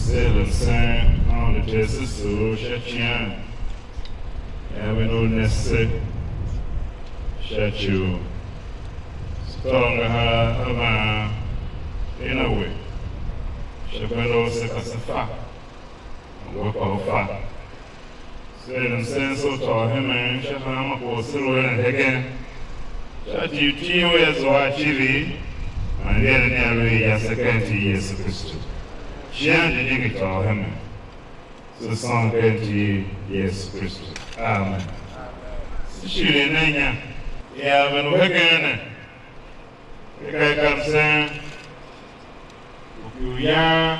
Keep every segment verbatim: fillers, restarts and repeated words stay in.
Se lu sen Aôndo Ter se sugh sha icighan i a ven u ne se sha ci u se tôô ngahar a van ken a we sha gbenda u se ka se fa, u we kpa u fa. Se eren msen se u tôô hemen sha hanma kwagh u se lu eren hegen, sha ci u iti u a zua a civir, man iveren i a lu i yase ken iti i Yesu Kristu. Cian Jijingi tôô hemen, se sôn ken iti i Yesu Kristu. Amen. Se shighe nen inya i a ven u hegen ne, i ka i ka msen u ki u yan,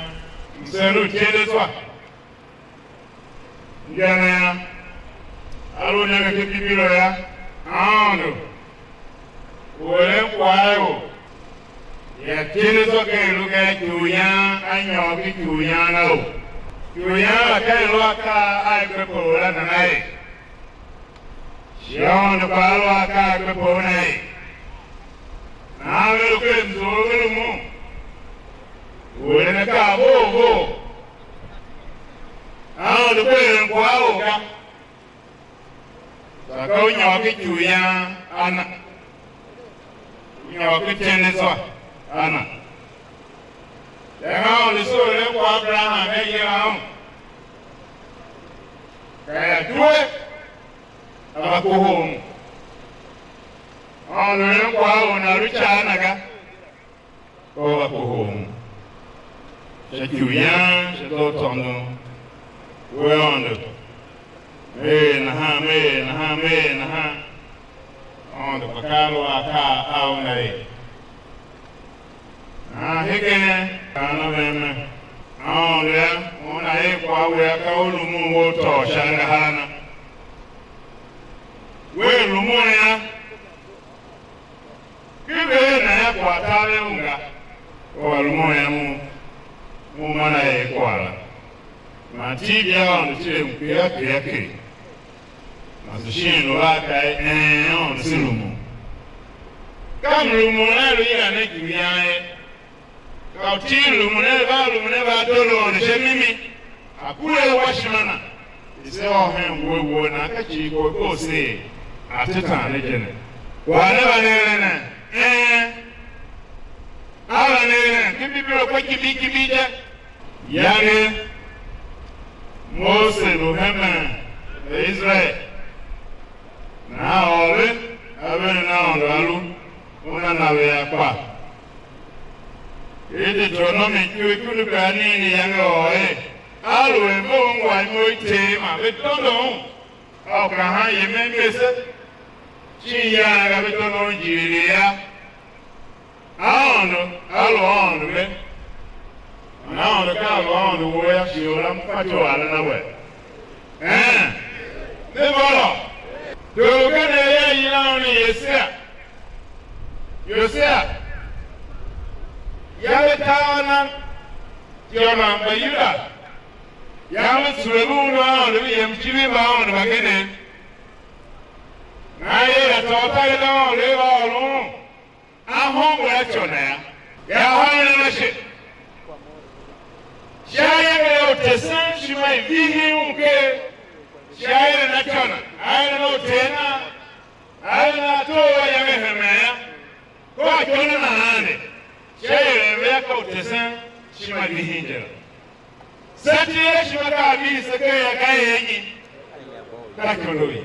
msen u ityendezwa. Inja ne yô, a lu u nenge ken Bibilo yô, Aôndo u eren kwagh a ior, ia tile zwa ken i lu ken ci u yan a nyôr ki ci u yan a u. Ci u yan la ka i lu akaa a i gbe poo la nana er. Shi Aôndo kpaa a lu akaa a i gbe poo na er. Nahan ve lu ken mzough ve lu mo, u eren akaa vough vough. Aôndo kpe eren kwagh a or ga, kpa ka u nyôr ken ci u yan a na, u nyôr ken ityendezwa a na. Yange Aôndo soo eren kwagh a Aberaham, er yila un, ka er a due, a va kohol un. Aôndo eren kwagh a or nana lu ica a na ga, ka u va kohol un. Sha ci u yan sha tautôndon, we Aôndo, me er nahan, me er nahan, me er nahan, Aôndo kpa ka a lu a akaa a una er. Nahan hegen kaan a ven mer, Aôndo yô, una er kwagh wea ka u lumun we u tôô sha angahar na. Wea lumun yô, ki ve er nan yô, kwagh taver un ga. Kpa u a lumun yô, un, un man a er kwagh la. Man iti i Aôndo tile mkegha kegha kegh. Man se shin lu a kaa er, een, Aôndo se lumun. Ka mlumun a lu yilan ne ki u yan ye. Ka u tir lumun a va lumun a va doo Aôndo sha mimi, a kure awashima na, i se ôr hen uwe uwe nan ka cii kwagh u se er, a tetan ne je ne. Kwagh ne va ne eren ne? Een, a va ne eren ken Bibilo kpa kimbir kimbir je. Yange Mose lu hemen Iserael, nahan ôr ve a veren Aôndo a lu una na ve akpa. Deuteronomi ikuriakundu kar nen iyange ôr er, aluer ve ungwa imo i Ter man ve dondo un, a u kahan yemen mese, shin iyange a ve dondo un jighilii yô, Aôndo a lu Aôndo ve, man Aôndo ka a lu Aôndo wou yô, shi or la m fatyô u aren a we. Een, ne vôrô. Tor u kenev yô, i yilan un er Yosia. Yosia, yange tar a na, ityô na Mbayuda, yange ve sule ve undu Aôndo, ve yem ijir i mbaaôndo mbagenev. Nahan i er atô u taver la Aôndo er va ôron un, a hôngor a ityô na yô, yô, a hôron a na ashe. Sha ayange a u tesen ishima i vihin un ker, sha aeren a ityô na, aeren a uter na, aeren a ator a yange hemen yô, kua ityô na nahan ne, sha ieren ve yô, ka u tesen ishima i vihin je la. Se tile ishima ka a vihi se ker yô, ka er nyi? Ka ikondo ya.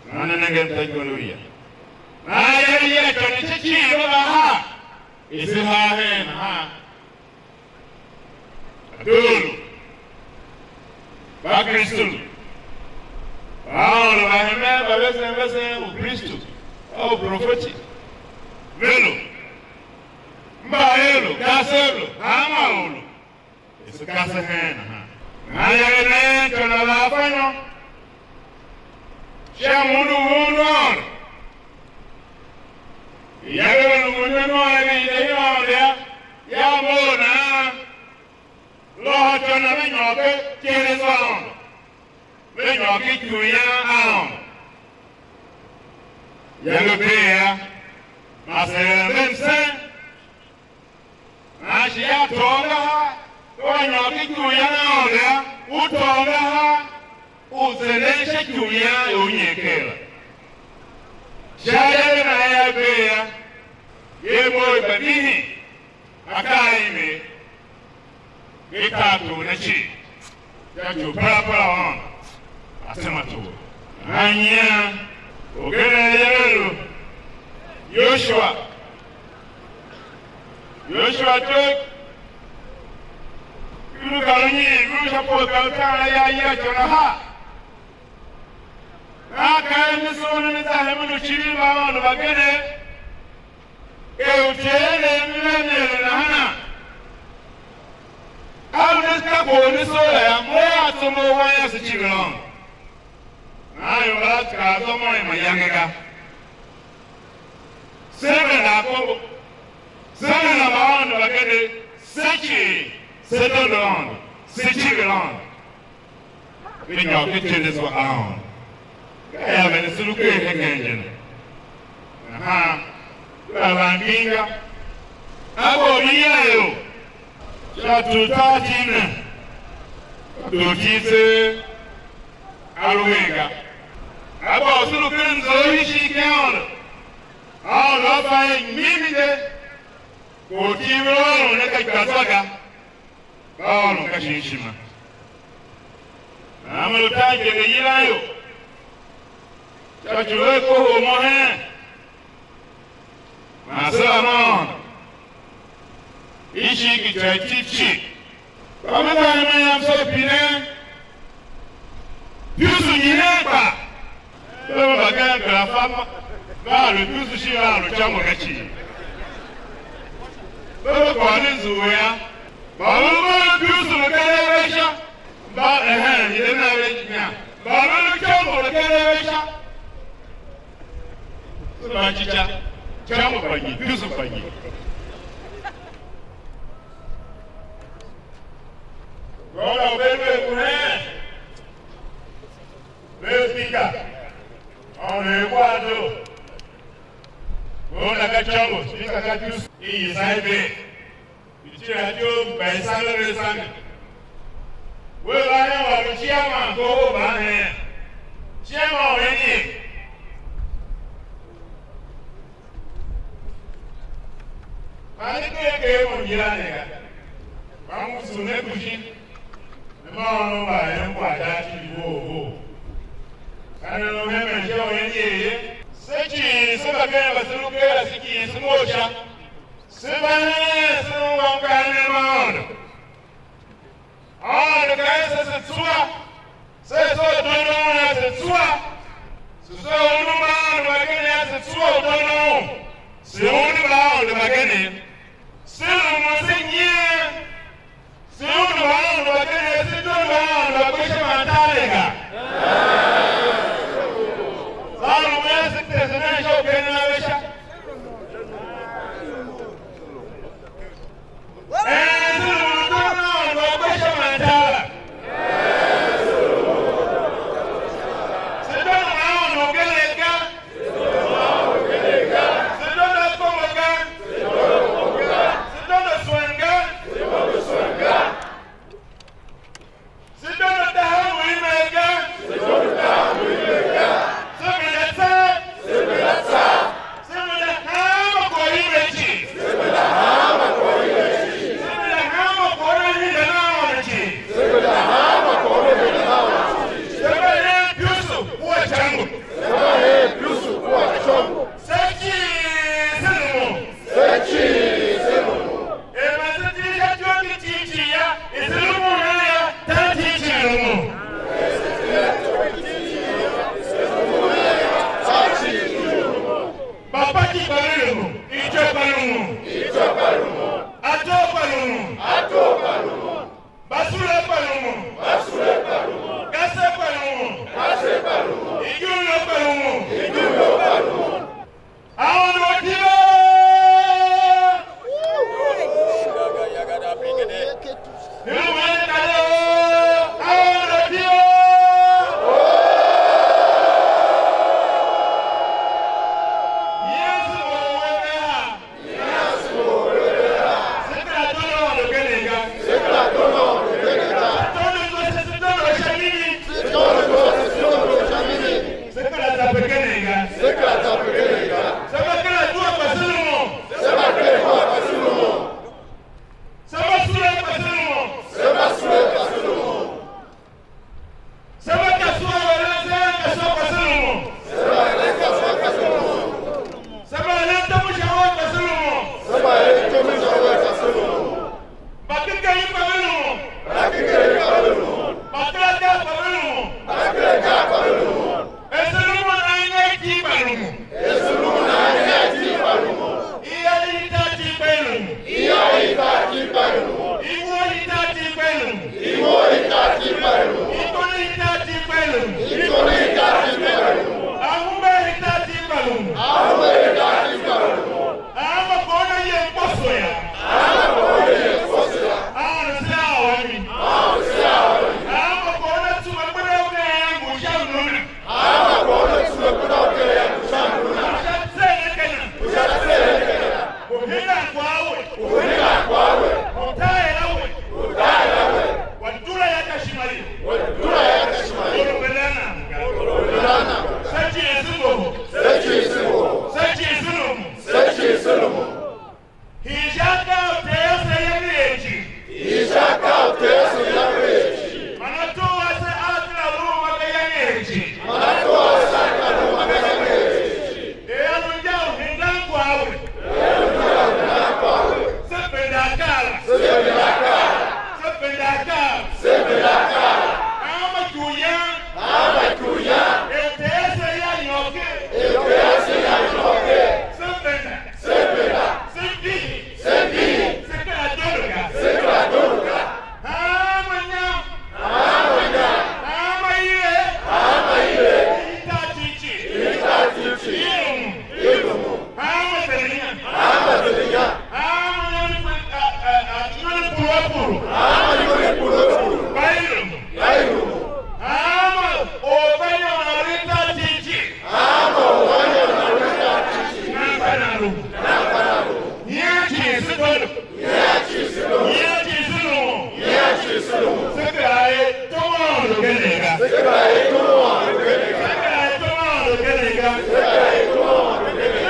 Nahan ne nenge mta ikondo ya. Nahan ya ya ityô ne cii cii ve va haa, i se haa hen nahan. Ator, mba Kristu, mba Aôndo mba hemen mba vesen vesen u Kristu, a uprofeti, ve lu, mba er lu, kase lu, hanma u lu, er se kase hen nahan. Nahan iyange i nen ityô na va fa nyô sha m undu u Aôndo. Iyange ve lu undu a Aôndo, i de i Aôndo yô, ya mough nahan, lôhô ityô na ve nyôr ken ityev i Aôndo, ve nyôr ken ityuiyan Aôndo. Iyange bee yô, ma se eren ve msen, nahan shi ya tôô ngahar, kpa nyôr ken ityuiyan Aôndo yô, u tôô ngahar u zenden sha ityuiyan i u nyer ker la. Sha ayange na ya agee yô, ye mough gba vihin akaa a i ver, ve kaa tor ne cii, sha ci u perapera u Aôndo a tema tor. Nahan nyian, orgen a iyange lu Yoshua. Yoshua tyough, i lu kar unyiin, i lu sha pue kar utaan la ya ya ityô na ha. Nahan ka er ne soo ne, ne za hemen u civir mbaaôndo mbagenev, er uter ne, ne va ne eren nahana? A lu ne ka kwagh u ne soo la yô, mo a tsombor wan yô, se civir Aôndo. Nahan ior mbala kaa zwa mo er mayange ga. Se venda akombo, se venda mbaaôndo mbagenev, se cii, se dondo Aôndo, se civir Aôndo. Ve nyôr ken ityendezwa Aôndo. Ka er a vende se lu ker hegen je ne. Nahan vea van gbing ga. A gba u yilan ior sha tortar Tiv ne. Tortar Tiv tseegh a lu hen ga. A gba u se lu ken mzough ishigh ken Aôndo. Aôndo a fa er mimi je, tortar ve lu ôron ne ka ikpa zwa ga. Mba ôron ka shin ishima. Nahan me lu tan ikeghe yilan ior sha ci u vea kohol mo hen man se ôr Aôndo ishigh ki ica i Tiv cii. Kpa me va hemen yam, se pinen Piusu nyihen kpa. Ve ve mbagenev kera fa ma, vea lu Piusu shin vea lu Icôngo ga cii. Ve ve kôr ne nzughul yô. Mba ve lu mba lu Piusu lu keregh ve sha, mba, ehen, hide nen ve inya. Mba ve lu Icôngo lu keregh ve sha. Se va cica, Icôngo kpa nyi, Piusu kpa nyi? Gônda u Benue ngu heen? Ve Spika, Honorable Ekuado, gônda ka Icôngo, Spika ka Piusu, i yisan i bee, i tile a ityough gba i sange ve sange. Wea va hen wam u chairman kohol mban heen? Chairman u eni? Man ne ker ker mo yila ne ga. Kpa m usu ne kpishi, ne mba ônov mba eren kwagh sha ci vough vough. Ka ne lu hemen sha u yen ye ye. Se cii se mbagenev mba se lu ker ase cii se mough sha. Se va hen se ungwa mkaanem ma Aôndo. Aôndo ka er se, se tsua, se se u dondo un a se tsua, se se u undu mbaaôndo mbagenev a se tsua u dondo un, se undu mbaaôndo mbagenev, se rumun se nyian, se undu mbaaôndo mbagenev, se dondo mbaaôndo mba kpe sha man tar ne ga. Sa rumun se tese nen sha u kenden ave sha. Eh, se lu mba dondo Aôndo mba kpe sha man tar la. Se dondo Aôndo ugen ga. Se dondo akombo ga. Se dondo swen ga.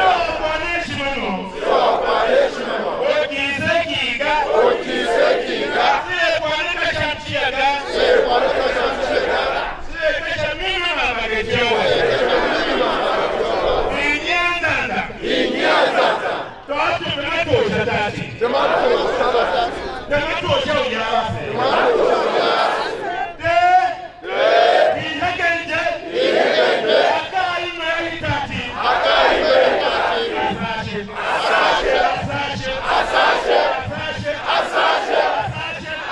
Orkwaghneeshima mo. Orkighsekigh ga. Se er kwagh ne ka sha mcie ga. Se er ka sha mimi ma mbagetyô. Inyian zan zan. Tôô tor, tema tor sha tati. Tema tor sha tati. Tema tor sha uya ase. Tema tor sha uya ase. De. De. Hii hegen je. Hii hegen je. Akaa a i me a hitati. Akaa a i me a hitati. Asashe. Asashe.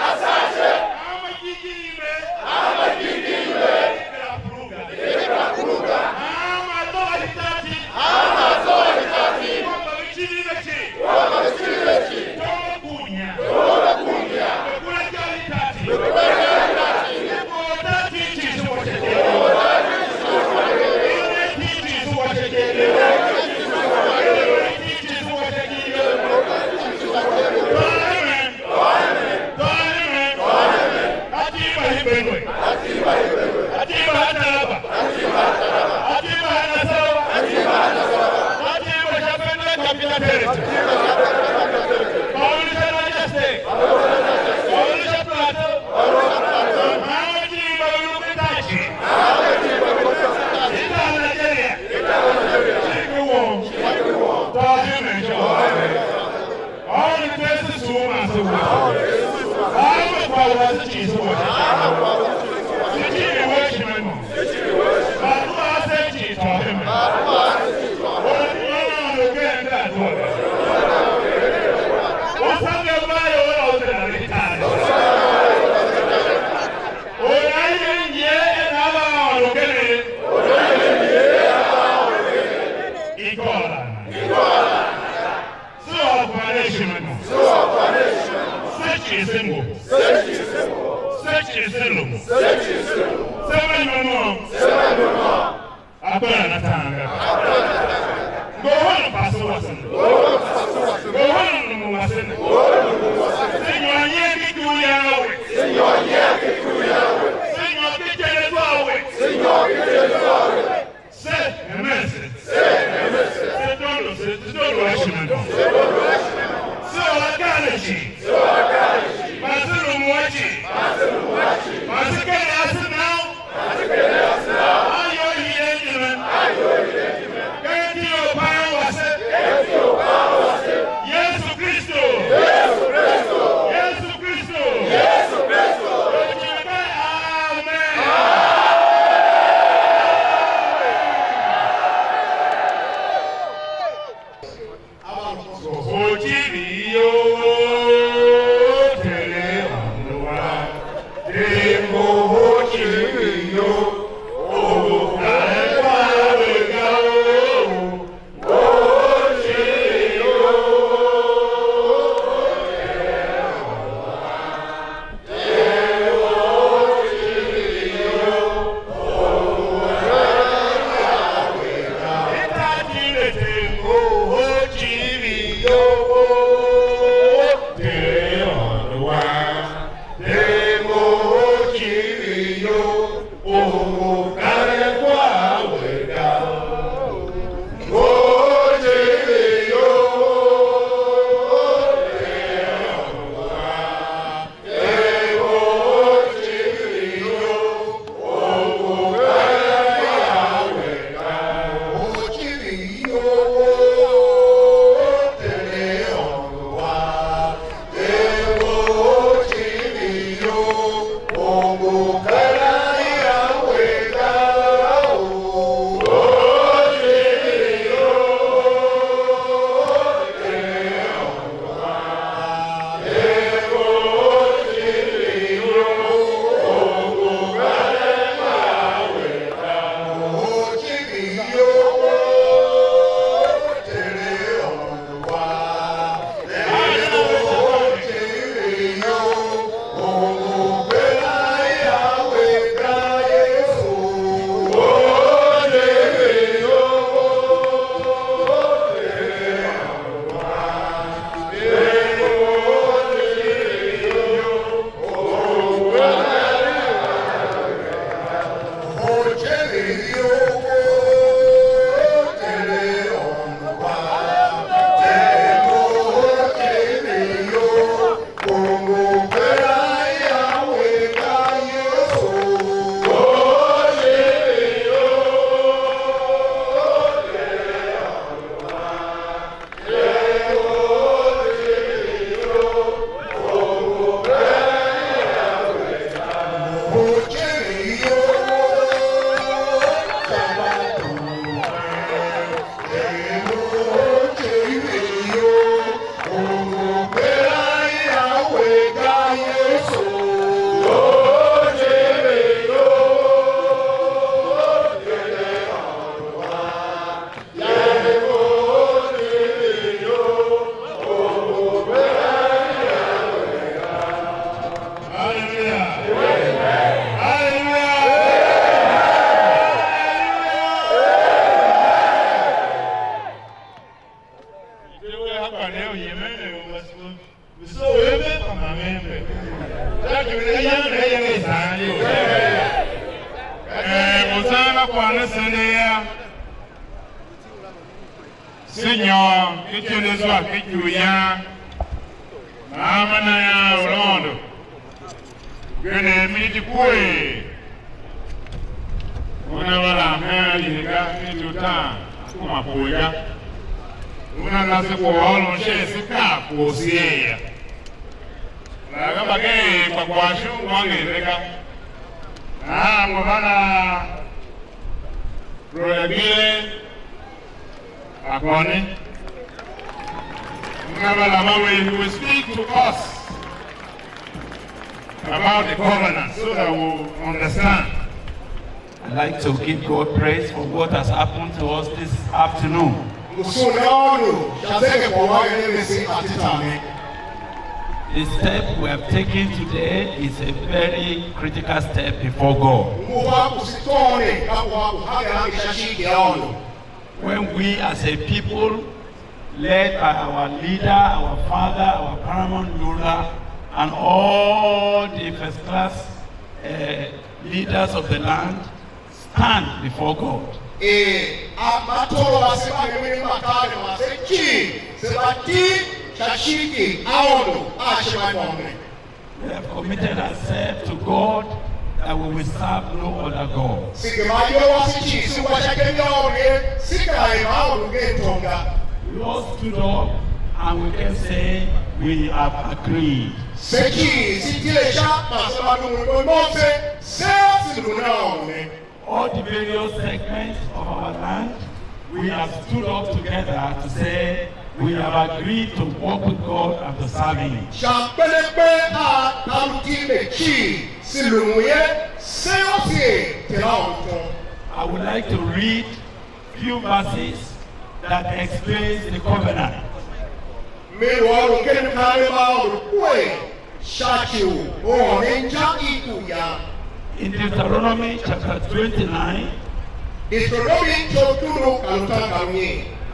Asashe. Hanma jighjigh i me. Hanma jighjigh i me. I kera kuruga. I kera kuruga. Hanma ato a hitati. Hanma ato a hitati. Kua mba ve civir ve cii. Kua mba ve civir ve cii. Tom ve kunya. Tom ve kunya. Ve kura ikyav i tati. Ve kura ikyav i tati. Ve kura tati cii sha washakeri. Ve kura tati cii sha washakeri. Ve kura tati cii sha washakeri. Ve kura tati cii sha washakeri. Amen. Tôô hemen. Atimba hemben we. Atimba ha Taraba. Atimba ha Nasarawa. Atimba sha Federal Capital Territory. Kpa u lu sha Niger State. Kpa u lu sha Plateau. Hanma atimba ve lu ken tar cii. Ita Nigeria. Cii ki won. Tôô hemen sha. Aôndo Ter se sugh man se wuese. Hanma kwagh wase cii se wuese. Se civir we ishima imôngo. Mba zua ase cii tôô hemen. Or u a Aôndo ugen kera zua ga. U fa nge mba ior la u zenda ve tar. Or u a yem ye er a va Aôndo ugen ye. Ikôr la. Se ôr kwagh ne ishima mo. Se cii se ngu. Se cii se lu. Se va nyôron. Agbera na tanga. Ngohol mpase wase. Ngohol mlumun wase. Se nyôr nyian ken ikuriagh a we. Se nyôr ken ikyenezo a we. Se hemen se. Se dondo, se dondo a ishima mo. Se ôr akaa ne cii. Man se lumun a cii. Man se kende ase nau. A iyol i hiden ijime. Ken iti i orpasen wase. Yesu Kristu. Se nyôr ken ityendezwa ken ityou yan, nahan ma na yan u Londo, genev miniti kuer una va lam hen alihe ga, miniti utaan kuma pue ga, una na se kwaghôron sha er se kaa kwagh u se er ya. Nahan mbagenev kpa kwagh shi ungwa nger ve ga. Nahan mo van a Brother Billy Akoni, una va lam a we, he will speak to us about the covenant so that we understand. I'd like to give God praise for what has happened to us this afternoon. Ngu sugh ne Aôndo sha zegekwagh u a er a vese atetan ne. The step we have taken today is a very critical step before God. Nguhar u se tôô ne ka nguhar u hange hange sha ishigh ki Aôndo. When we as a people, led by our leader, our father, our paramount ruler, and all the first class uh, leaders of the land, stand before God. Er a mba tôrô ase mba hemben mba taver ne man se cii, se mba ti sha ishigh ki Aôndo a ashe ma môm ne. We have committed ourselves to God that we will serve no other God. Se gema ayol ase cii, se wa sha ityendeghyôgh ye, se kera er Aôndo nger tom ga. We all stood up and we can say we have agreed. Se cii se tile sha, man se mba lumun mo môm se, se se lu ne Aôndo ne. All the various segments of our land, we have stood up together to say we have agreed to work with God and to serve Him. Sha kpenekpen a a lu iti ne cii, se lumun ye, se yô, se er Ter Aôndo tom. I would like to read few verses that explains the covenant. Me lu ôron ken mkaanem ma Aôndo kuer sha ci u ôron inja i ku yan. In Deuteronomy chapter twenty-nine, Deuteronomy chapter two,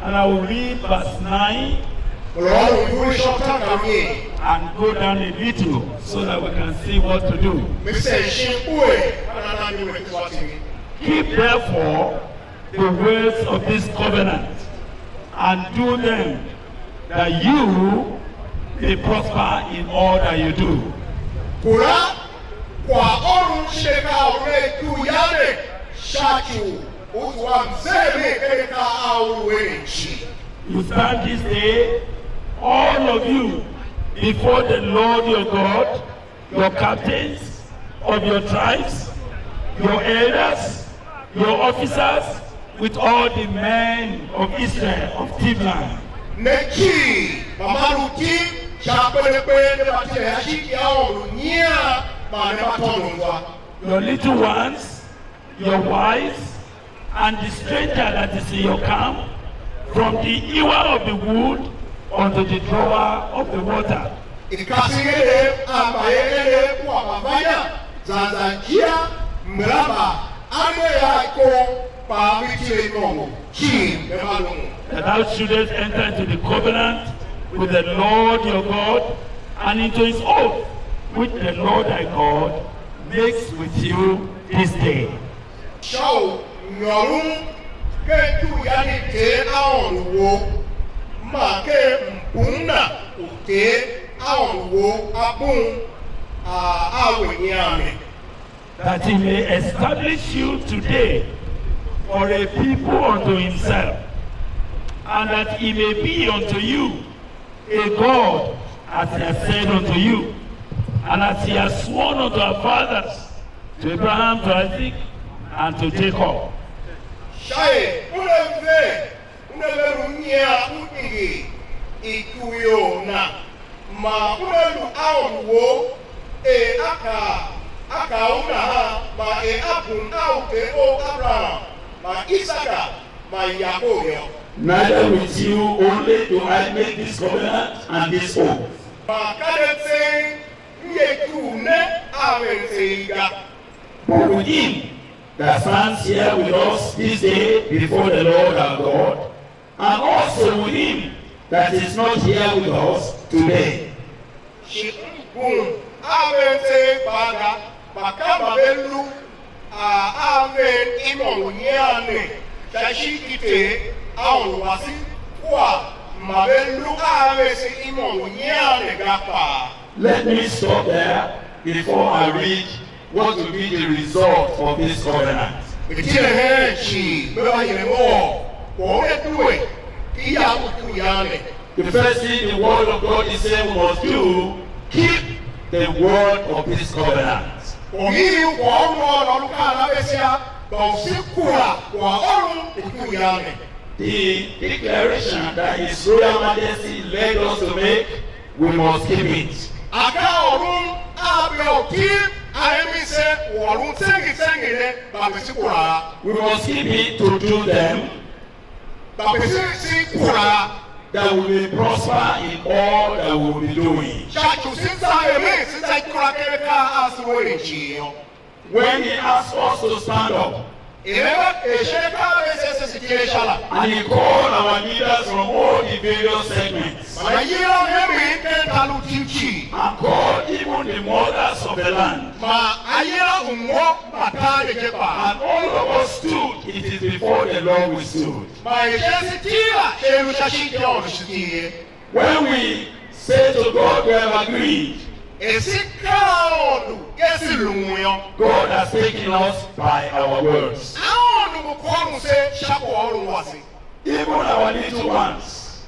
and I will read verse nine. Lu ôron ivur sha utangaruye. And go down a little so that we can see what to do. Me sen shin ue, ana na mi we tuatini. Keep therefore the words of this covenant, and do them, that you may prosper in all that you do. Kura kwaghôron shin akaa u ne ku yande sha ci u u zua mzehemen ken akaa a u lu eren cii. You stand this day, all of you, before the Lord your God, your captains of your tribes, your elders, your officers, with all the men of Israel, of Timnah. Ne cii, mba ma lu ti sha kpenekpen ne mba tile sha ishigh ki Aôndo nyian man ne mba tôndon zwa. Your little ones, your wives, and the stranger that is in your camp, from the hewer of the wood unto the drawer of the water. Ikase iegherev a mbayev enev kua mbavanya, zan zan jia, mramba, anmgbian a iko kpaa ve tile imôngo cii ve mba lumun. That thou shouldest enter into the covenant with the Lord your God, and into his oath which the Lord thy God makes with you this day. Sha u nyôron ken ityou i Ter Aôndo wou, man ken mbum na u Ter Aôndo wou a bum a a we nyian ne. That he may establish you today for a people unto himself, and that he may be unto you a God, as he has said unto you, and as he has sworn unto our fathers, to Abraham, to Isaac, and to Jacob. Sha er una ver, una ver u nyian u hingir ityou you na, man una lu Aôndo wou, er a kaa, a kaa u nahan, man er a bum a uter ou Aberaham, man Isaka, man Yakob yô. Neither with you only do I make this covenant and this oath. Man ka ne tseegh, m ye ityou ne a ven tseegh ga. But with him that stands here with us this day before the Lord our God, and also with him that is not here with us today. Shi m bum a ven tseegh kpaa ga, kpa ka mba ve lu a a ven imôngo nyian ne sha ishigh ki Ter Aôndo wase, kua ma ve lu a vese imôngo nyian ne ga kpaa. Let me stop there before I read what will be the result of this covenant. Ve tile hen cii, ve va yem a or, kwagh u ne due, i yam u ikurian ne. The first thing the word of God is saying we must do, keep the word of this covenant. Kwagh u i u kwagh u Aôndo lu kaan a vese yô, kpa u si kura kwaghôron u ikurian ne. The declaration that His Royal Majesty led us to make, we must keep it. Akaaôron a Ape a Utim a emen se u ôron tsengi tsengi ne, kpa vese kura a. We must keep it to do them, kpa vese si kura a, that we may prosper in all that we will be doing. Sha ci u se za er mer se za ikura ken akaa a se lu eren cii yô. When he asked us to stand up, er a, er shin akaa a vese se se tile sha la, and he called our leaders from all the various segments, man a yila mhembe ken tar u Utim cii, and called even the mothers of the land, man a yila umo mba tar ne je kpaa, and all of us stood, it is before the Lord we stood. Man er shin se tile la, shin lu sha ishigh ki Aôndo se tile ye. When we say to God we have agreed, er se kaa a Aôndo, er se lumun yô, God has taken us by our words. Aôndo ngu kôron se sha kwaghôron wase. Even our little ones,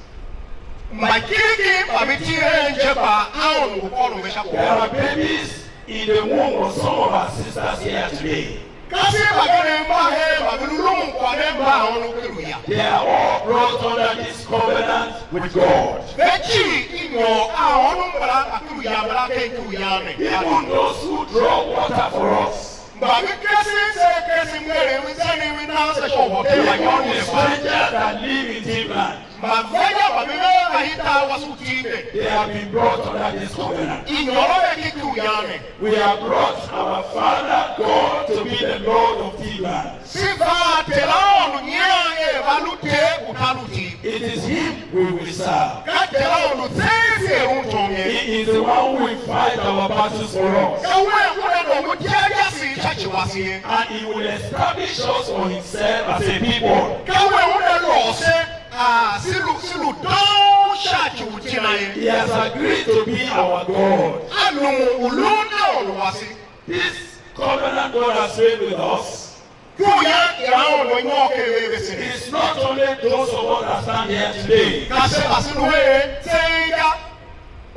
mba kiriki mba ve tile hen je kpaa, Aôndo ngu kôron ve sha kwaghôron. There are babies in the womb of some of our sisters here today. Kasev mbagenev mba her mba ve lu lumun kwagh ne mba ônov ken uya. They are all brought under this covenant with God. Ve cii i nyôr a ônov mbala mba ken uya mbala ken ken uya ne. Even those who draw water for us. Mba ve kesen se kesen mngerem ve zenden ve nan se sha u hotel. Even the strangers that live in Timberland. Mba ve ga mba ve ver a hitar wase u Utim ne. They have been brought under this covenant. I nyôr a ve ken ken uya ne. We have brought our Father God to be the Lord of Timberland. Se va a Ter Aôndo nyian er va lu Ter u tar u Utim. It is Him we will serve. Ka Ter Aôndo tseegh se er un tom ye. He is the one who will fight our battles for us. Ka Wen Una nôngo ityav yase sha ci wase ye. And He will establish us for Himself as a people. Ka Wen Una lôô se a se lu, se lu doon sha ci u Utim na ye. He has agreed to be our God. A lumun u lun Aôndo wase. This covenant God has made with us, iku i Aôndo i nyôr ken ve vese ne. It's not only those of us that stand here today. Ka se mba se lu hen tseegh ga.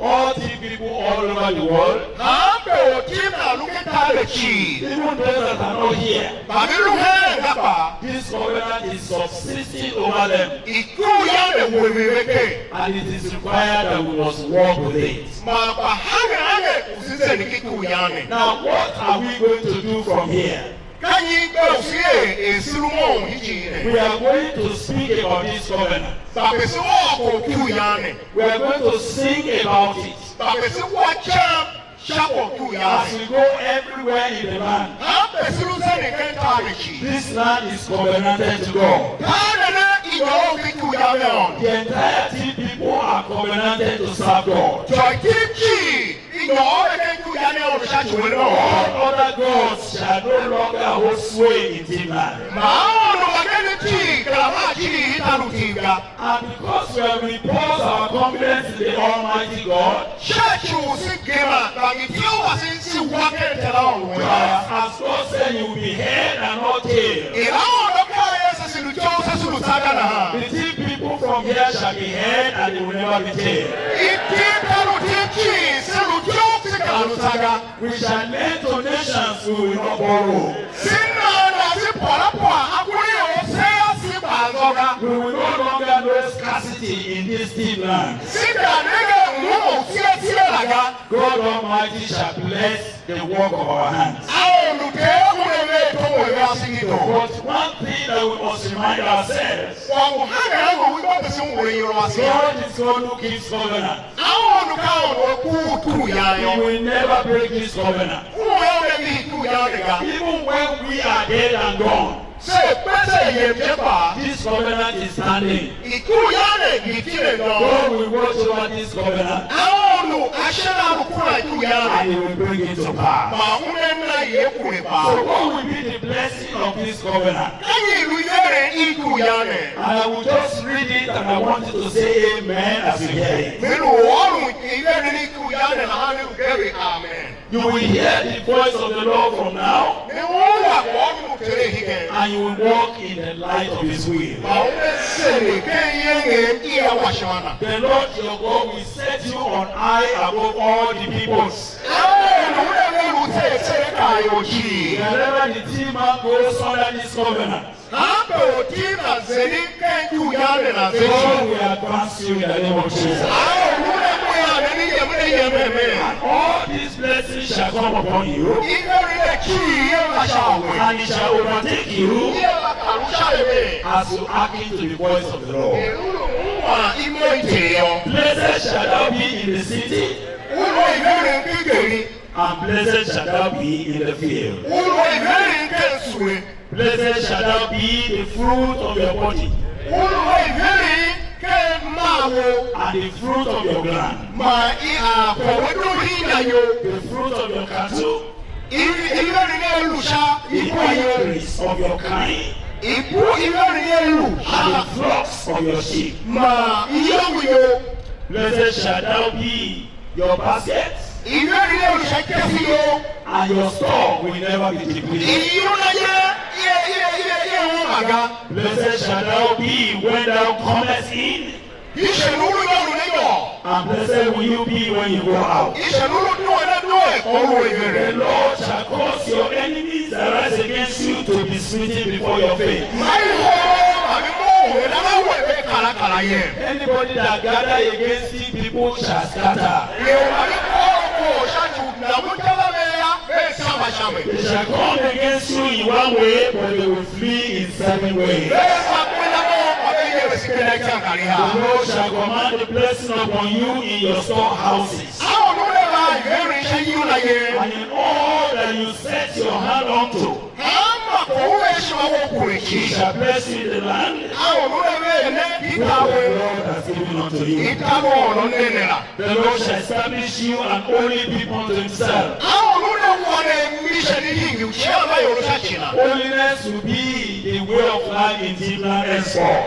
All Tim people all over the world, hanmbe or Tim nan lu ken taver cii, even those that are not here, mba ve lu heen ga kpaa, this covenant is subsisting over them. Iku i Aôndo we ve ve ker. And it is required that we must walk with it. Man kpa hange hange u se zende ken iku i Aôndo ne. Now, what are we going to do from here? Ka nyi i gbe u se er er se lu moughon hijir ne? We are going to speak about this covenant. Mba pe se ôr kwagh u iku i Aôndo ne. We are going to sing about it. Mba pe se wa icam sha kwagh u iku i Aôndo ne. As we go everywhere in the land, hanmbe se lu zenden ken tar ne cii, this land is covenanted to God. Tar ne ne i nyôron ken iku i Aôndo ne. The entire Tim people are covenanted to serve God. Ityô i Tim cii i nyôr ve ken iku i Aôndo ne sha ci u eren Aôndo. All other gods shall no longer hold sway in Timberland. Man Aôndo mbagenev cii kera van cii i tar u Tim ga. And because we have reposed our confidence in the Almighty God, sha ci u se gema gba mi ityough wase se wa ken Ter Aôndo wase. Just as God said you will be head and not tail, er Aôndo kaa er se, se lu ityough se, se lu tsa ga nahan, the Tim people from here shall be head and they will never be tail. Ityô i tar u Tim cii se lu ityough se kera lu tsa ga. We shall lend to nations, we will not borrow. Se na na se pôr a pôr akuraior se a se gba anzô ga. We will no longer know scarcity in this Timberland. Se kera nenge môm u tsia tsia la ga. God Almighty shall bless the work of our hands. Aôndo Ter una ver tom u a ve asingidoo. But one thing that we must remind ourselves, kwagh u hange hange u i gba pe se ungure iyol ase yô, God is God who keeps covenant. Aôndo ka Aôndo u a kuugh iku i Aôndo yô. He will never break this covenant. Una yô, una vihi iku i Aôndo ga. Even when we are dead and gone, se kpe se yem je kpaa, this covenant is standing. Iku i Aôndo ngi tile doo. God will watch over this covenant. Aôndo ashe a lu kuran iku i Aôndo. And he will bring it to pass. Man una na ye kure kpaa. So what will be the blessing of this covenant? Ka nyi i lu iveren i iku i Aôndo ne? And I will just read it and I want you to say amen as you hear it. Me lu ôron i ve ne ni ku ya ne nahan ne lu geri amen. You will hear the voice of the Lord from now, Ne ungwa kwagh u Ter hegen. And you will walk in the light of his will. Ma u ne sene ken iengem i a washima na. The Lord your God will set you on high above all the peoples. Amen. U ne ve lu tse tse ka yo ji. Wherever the team goes under this covenant, Kampe u Tima zenden ken ityou yam ne nan se cii. God will advance you in the name of Jesus. A u ne mbu yam ne yem ne yem hemen. And all these blessings shall come upon you. Ivery ne cii ye va sha we. And it shall overtake you. Ye va kar u sha we. As you hearken to the voice of the Lord. Er u lu ungwa imo i Ter yô. Blessed shall thou be in the city. U lu iveren ken geri. And blessed shall thou be in the field. U lu iveren ken sule. Blessed shall thou be the fruit of your body. U lu iveren ken maa wou. And the fruit of your ground. Man i a kwagh we doo hingya you. The fruit of your cattle. I, iveren ne lu sha ikwa you. Increase of your kine. Ibu iveren ne lu sha. And the flocks of your sheep. Man iyongo you. Blessed shall thou be your basket. Iveren ne lu sha ikese you. And your store will never be depleted. Iyuna ye, ye, ye, ye, ye uma ga. Blessed shall thou be when thou comest in. Ishe nu lu nyôron ne nyôr. And blessed will you be when you go out. Ishe nu lu due ne due, ko lu iveren. The Lord shall cause your enemies that rise against you to be smitten before your face. Ma i horo ma mi mo u ne na we be kara kara ye. Anybody that gather against you, people shall scatter. Ye ma mi ko ko sha chu na mu tava me ya, be shamba shamba. They shall come against you in one way, but they will flee in seven ways. Be sa kwenda mo, ma be ye be sikenda ityangaliha. The Lord shall command the blessing upon you in your storehouses. A u nu ne va iveren sha iyuna ye. And in all that you set your hand unto, Hanma kwagh u er ishima wou kure cii. He shall bless you in the land, A u nu ne ve ne i which the Lord has given unto you. I taver u ne ne la. The Lord shall establish you an holy people unto himself. A u nu ne wan er mishali hingir u cian mba ior sha ci na. Holiness will be the way of life in Timna henceforth.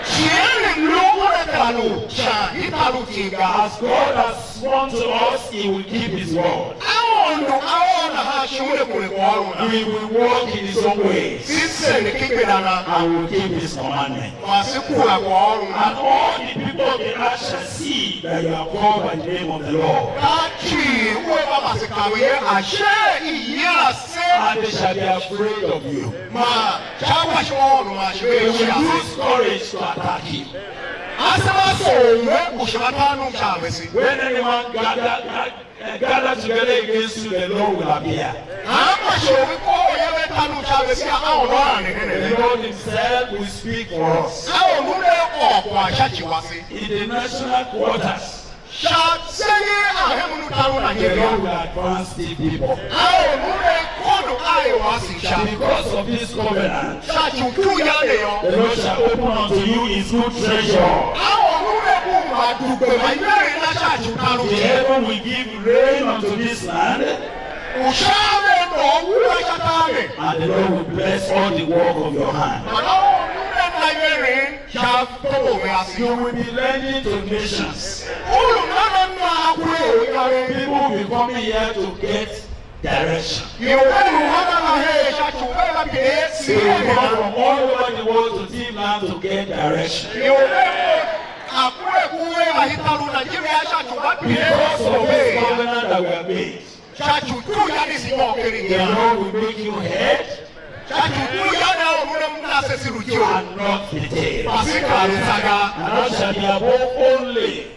Cian ne lu una kera lu can i taver u tim ga. As God has sworn to us, he will keep his word. Aôndo a ôr nahan shi una kure kwaghôron na. He will walk in his own ways. Si sende ki kera na. And will keep his commandment. Man se kura kwaghôron na. And all the people of the earth shall see that you are called by the name of the Lord. Ka ci u a va mase kav ye ashe i yila se. And they shall be afraid of you. Man sha washima u ôron man shi ve. They will use courage to attack you. Asema soo we u shi va taan u sha vese. When anyone gather, gather together against you, the Lord will appear. Hanma shighe u ve kohol ye ve taan u sha vese yô, Aôndo a ande hen a ve. The Lord himself will speak for us. Aôndo una ôr kwagh sha ci wase. In the national quarters, Sha se ye a hemen u tar u na the Lord will advance the people. A or u ne kondo a ior ase sha. Because of this covenant, Sha ci u ityou yam ne yô, the Lord shall open unto you his good treasure. A or u ne ngu ma dugbe ma i ver na sha ci u tar u The heaven will give rain unto this land, U sha a ve doo u a sha tar ne. And the Lord will bless all the work of your hand. Man a or u ne na iverin sha tombo ve ase. You will be lending to nations. U lu nan a nan akure u inyaregh. People will be coming here to get direction. Ior ve lu nan a na her sha ci u ve va pine si. They will come from all over the world to Timna to get direction. Ior ve lu akure ku ve va hita lu Nigeria sha ci u va pine. Because of this covenant that we have made, Sha ci u ityou yam i se nyôr ken the Lord will make you head Sha ci u ityou yam ne a or u ne m na se si lu ityough. And not the tail. Kpa se kar u tsa ga. And thou shalt be above only.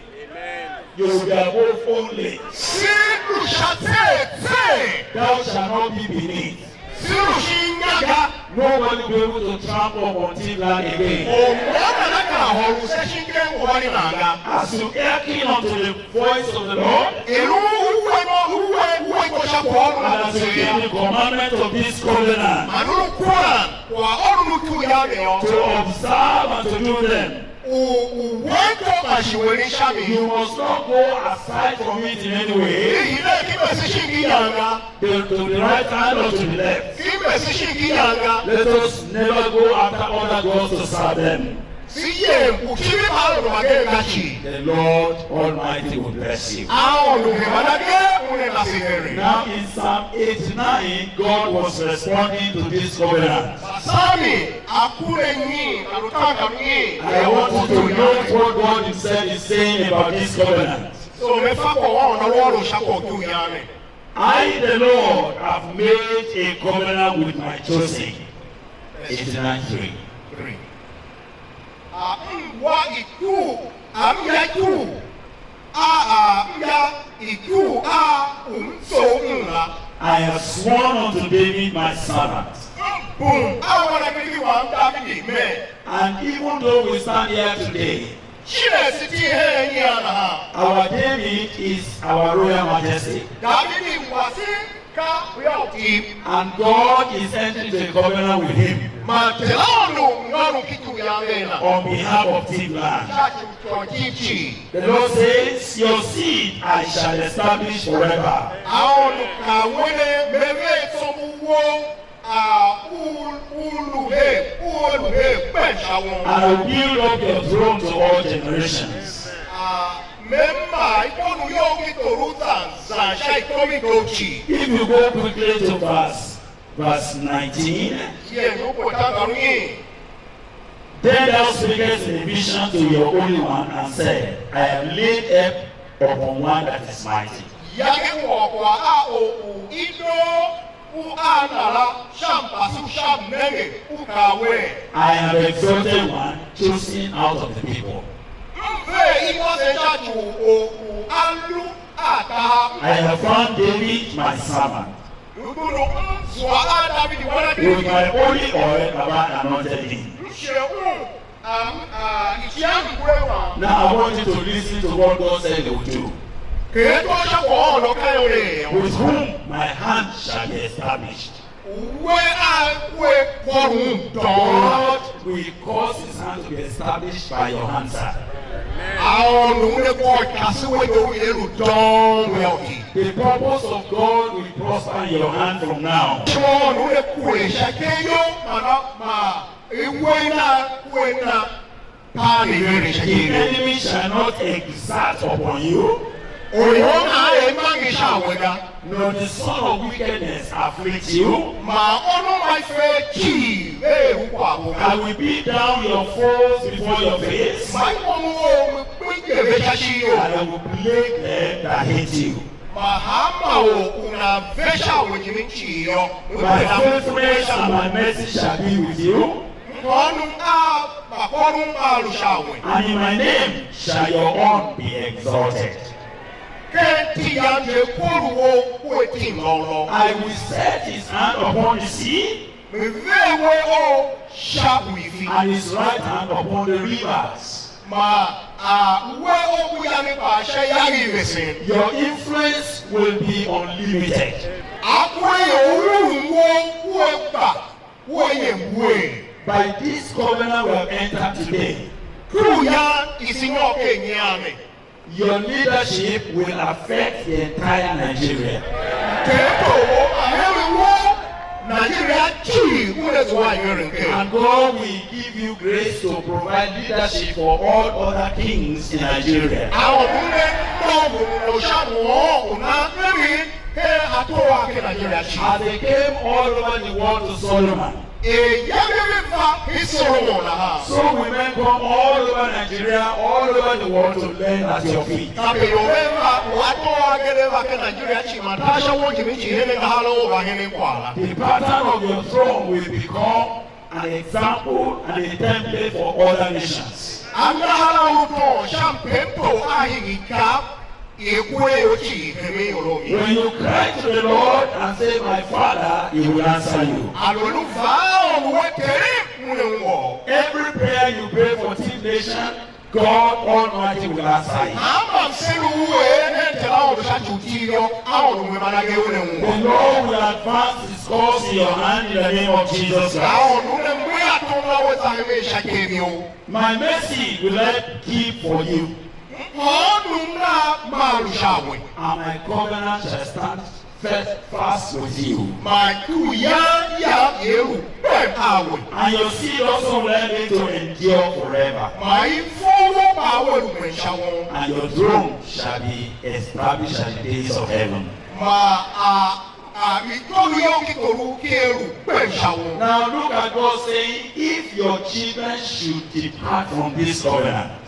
You will be above only. Se lu sha tser tser. Thou shalt not be beneath. Se lu shin inya ga. Nobody will be able to trample up on Timna again. Or mô nana kera hôr u se shin ken uhar i nan ga. As you hearken unto the voice of the Lord, Er u u we mo, u we, u we iko sha kwaghôron a And as you keep the commandment of this covenant, Man u lu kuran kwaghôron u ityou yam ne yô, to observe and to do them, u, u wen tom man shi u eren sha mi. You must not go aside from it in any way. I hide ki mese shin ki iyange ga. To, to the right hand or to the left. Ki mese shin ki iyange ga. Let us never go after other gods to serve them. Se yem u civir Aôndo magen ga cii. The Lord Almighty will bless you. Aôndo u heman agee una na se heregh. Now in Psalm eighty-nine, God was responding to this covenant. Salmi a kure nyi, a lu tanga nyi? And I want you to note what God Himself is saying about this covenant. So me fa kwagh u Aôndo a lu ôron sha kwagh u ityou yam ne. I, the Lord, have made a covenant with my chosen. Eighty-nine three. A m wa ikuu, a m ya ikuu, a a m ya ikuu a u m tsough un la. I have sworn unto David my servant. M bum a wanakiriki wam Davidi mer. And even though we stand here today, Shin er se tindi hen nyian nahan? Our David is our royal majesty. Davidi wase ka uya u tiv. And God is entering into a covenant with him. Man Ter Aôndo ngar u ki ityou yam na. On behalf of Tiv land. Sha ci u ityô ki cii. The Lord says, your seed I shall establish forever. Aôndo kaa wen, me ver tsombor wou. A u, u lu her, u a lu her kpen sha won. And I will build up your throne to all generations. A me maa ikônough you ki tor u zan zan sha ikom i doo cii. If you go quickly to verse, verse nineteen. Yem u kpe tangar u nyi? Then thou speakest in a vision to your Holy One, and said, I have laid help upon one that is mighty. Yange kwagh kwagh a or u i doo u a na la sha mpase u sha mnenge, u kaa wer, I have exalted one chosen out of the people. M ver imo se sha ci u or u a lu a tahav. I have found David my servant. Dukundu m zua a Davidi wanakiriki. With my holy oil have I anointed him. M shighe un, am, a, icighangumbule wam. Now I want you to listen to what God said he would do. Kegh ato sha kwagh u Aôndo a kaa er a er yô. With whom my hand shall be established. We a we kôron doo. God will cause his hand to be established by your hand, sir. Aôndo una kôr ikase we doo u i lu doo wea u ti. The purpose of God will prosper in your hand from now. Aôndo una kure sha ken you man a, man i we na, we na. Paa ne iveren sha iti i. The enemy shall not exert upon you. Orihom a er mange sha we ga. Nor the son of wickedness afflict you. Ma ônov ma i fe cii ve er u kwaghbo ga. I will beat down your foes before your face. Ma i môm u or me kpe ikyeve sha ishigh you. And I will plague them that hate you. Ma hanma or u nan ve sha a we jimin cii yô, me pue nan. My faithfulness and my mercy shall be with you. Mhôônom a mbakôron a lu sha a we. And in my name shall your horn be exalted. Ken iti yam je kor u ou kua tim lôôlôô. I will set his hand upon the sea. Me ver we ou sha u ifi. And his right hand upon the rivers. Ma a we ou ku yange kpaa sha iyange i vesen. Your influence will be unlimited. Akuraior u u wou u a gba. Wea yem uwegh. By this covenant we have entered today, Kuru yan i se nyôr ken nyian ne. Your leadership will affect the entire Nigeria. Ter tor wou a hemen wou, Nigeria cii una zua a ieren ker. And God will give you grace to provide leadership for all other kings in Nigeria. A Aôndo una môm u sha mhôôn u nan eren ken ator a ken Nigeria cii. As they came all over the world to Solomon, Er iyange ve va hen Solomon nahan. So will men come all over Nigeria, all over the world to learn at your feet. Kape ior ve va, u ator agee va ken Nigeria cii, man tar sha won jimin cii hen angahar a ou va henen kwagh la. The pattern of your throne will become an example and a template for other nations. Angahar a u tôôn sha mpemto a hingir ikav, er kure you cii hemen ior migh. When you cry to the Lord and say, my Father, he will answer you. Aluer u va a Aôndo wer, Terem, una ungwa u. Every prayer you pray for Tiv Nation, God Almighty will answer it. Hanmô msen u u er hen Ter Aôndo sha ci u Tiv yô, Aôndo u heman agee una ungwa. The Lord will advance his cause in your hand in the name of Jesus Christ. Aôndo una mbuian tom na we za hemen sha ikev you. My mercy will I keep for you. Mhôônom na maa lu sha a we. And my covenant shall stand steadfast with you. Man uyan yam ia lu kpen a we. And your seed also will remain to endure forever. Man ivor wou kpaa wea lu mwen sha won. And your throne shall be established at the gates of heaven. Man a, a, itondo you ki to lu ki a lu kpen sha won. Now look at God saying, if your children should depart from this covenant,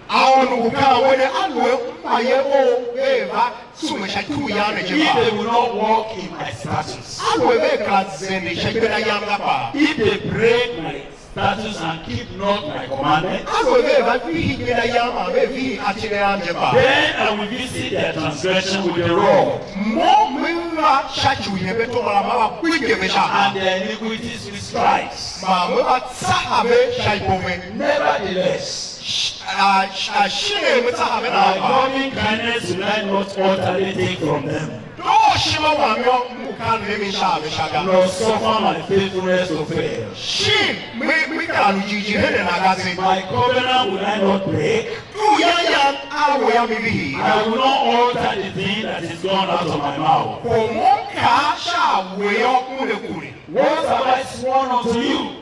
Aôndo ngu kaan wer ne, aluer mmayev ou vea va tsume sha iti u yan ne je kpaa, if they will not walk in my statutes, aluer vea kera zende sha igbenda yam ga kpaa, if they break my statutes and keep not my commandments, aluer vea va vihi igbenda yam man vea vihi atindi am je kpaa, then I will visit their transgression with the rod, mo me va sha ci u hembeatom la, ma va gbidye ve sha, and their iniquities with stripes, man me va tsaha ve sha ibo ve. Nevertheless, Sh-, a, sh-, a, shin er me tsaha ve nahan kpaa, my loving kindness will I not utterly take from them. Dooshima wam yô, m ngu karen mi sha a ve sha ga, nor suffer my faithfulness to fail. Shin me, me kera lu jighjigh hen a na ga ze. My covenant will I not break. Iti u yan yam a we yô, me vihi. I will not alter the thing that is gone out of my mouth. Kwagh u mo m kaa sha a we yô, una kure. What have I sworn unto you?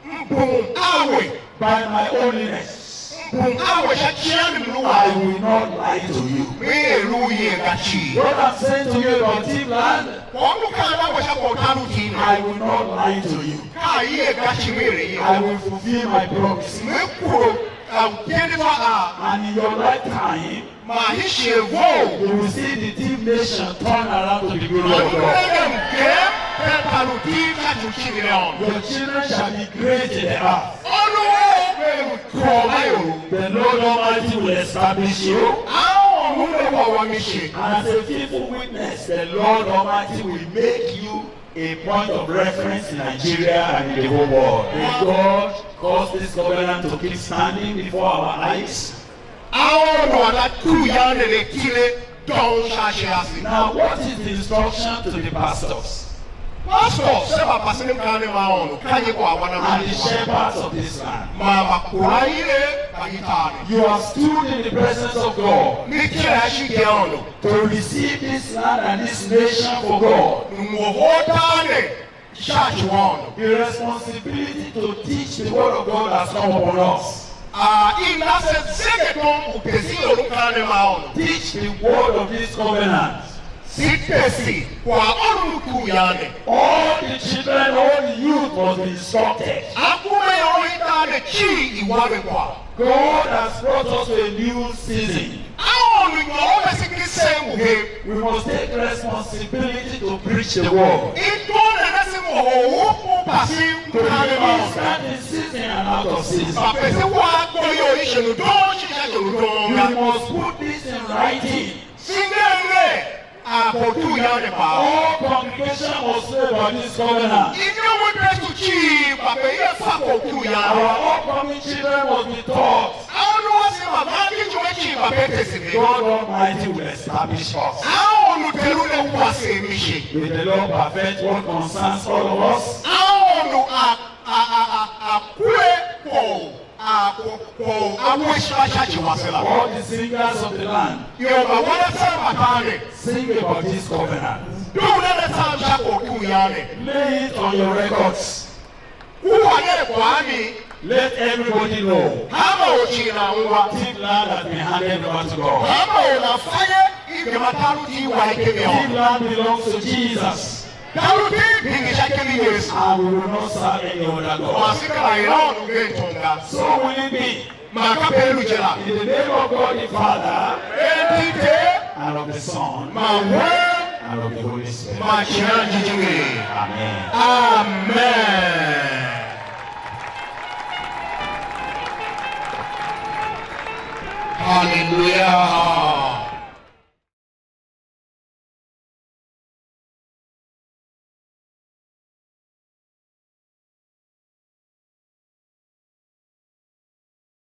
M bum a we. By my holiness. M bum a we sha icighanmlu wam. I will not lie to you. Me er u yen ga cii. What I'm saying to you about Tiv land, kwagh u m lu kaan a we sha kwagh u tar u Tiv ne, I will not lie to you. Ka a yen ga cii, me er a yen. I will fulfill my promise. Me kure a utyendezwa a. And in your lifetime, man hii shighe vough, you will see the Tiv nation turn around to the glory of God. Man u nenge mgem ken tar u Tiv sha ci u civir Aôndo. Your children shall be great in the earth. Ônov wou vea lu tôgh a ior. The Lord Almighty will establish you. Aôndo una wa wam ishe. And as a faithful witness, the Lord Almighty will make you a point of reference in Nigeria and in the whole world. May God cause this covenant to keep standing before our eyes. Aôndo a na iti u yan ne ne tile doo sha ashe ase. Now, what is the instruction to the pastors? Pastor, se mba pasen mkaanem ma Aôndo, ka nyi kwagh wan a? And the shepherds of this land. Man mbakuraior mba i tar ne. You have stood in the presence of God. Ne tile ashe ki Aôndo. To receive this land and this nation for God. Ngohol tar ne sha ci u Aôndo. The responsibility to teach the word of God has come upon us. Ah, i na se zegetom u tesen ior mkaanem ma Aôndo. Teach the word of this covenant. Se tese kwagh u iti u yan ne. All the children, all the youth must be instructed. Akume i tar ne cii i wa ve kwagh. God has brought us to a new season. Aôndo nyôron vese ken sen mbu he. We must take responsibility to preach the word. I tom ne se ngohol u u pasen mkaanem ma Aôndo. Start in season and out of season. Mba vese wa akor you i shin u doon shin sha ci u doon ga. You must put this in writing. Shin nger nger a kwagh u iti u yan ne kpaa. All congregation must know about this covenant. Ityom i Kristu cii mba pe ia fa kwagh u iti u yan ne. Our upcoming children must be taught. Aôndo wase mba van ken ityom cii mba pe tese ve. God Almighty will establish us. Aôndo Ter una wa se mishe. May the Lord perfect what concerns all of us. Aôndo a, a, a, a, a kure kwagh u a, kwagh u a we ishima sha ci wase la. All the singers of the land, ior mba wan atsam mba tar ne, sing about this covenant. Dugh nen atsam sha kwagh u iti u yan ne. Lay it on your records. Kua nen kwagh a mi. Let everybody know. Hanma or cii nana ungwa. Tiv land has been handed over to God. Hanma or nana fa ye, i gema tar u Tiv wa i ken mi Aôndo. Tiv land belongs to Jesus. Tar u Tiv hingir sha ikem i Yesu. And we will not serve any other god. Man se kera er Aôndo ugen tom ga. So will it be. Man kape i lu je la. In the name of God the Father, ken iti i Ter, and of the Son, man Wen, and of the Holy Spirit, man Icighan Jijingi. Amen. Amen. Hallelujah.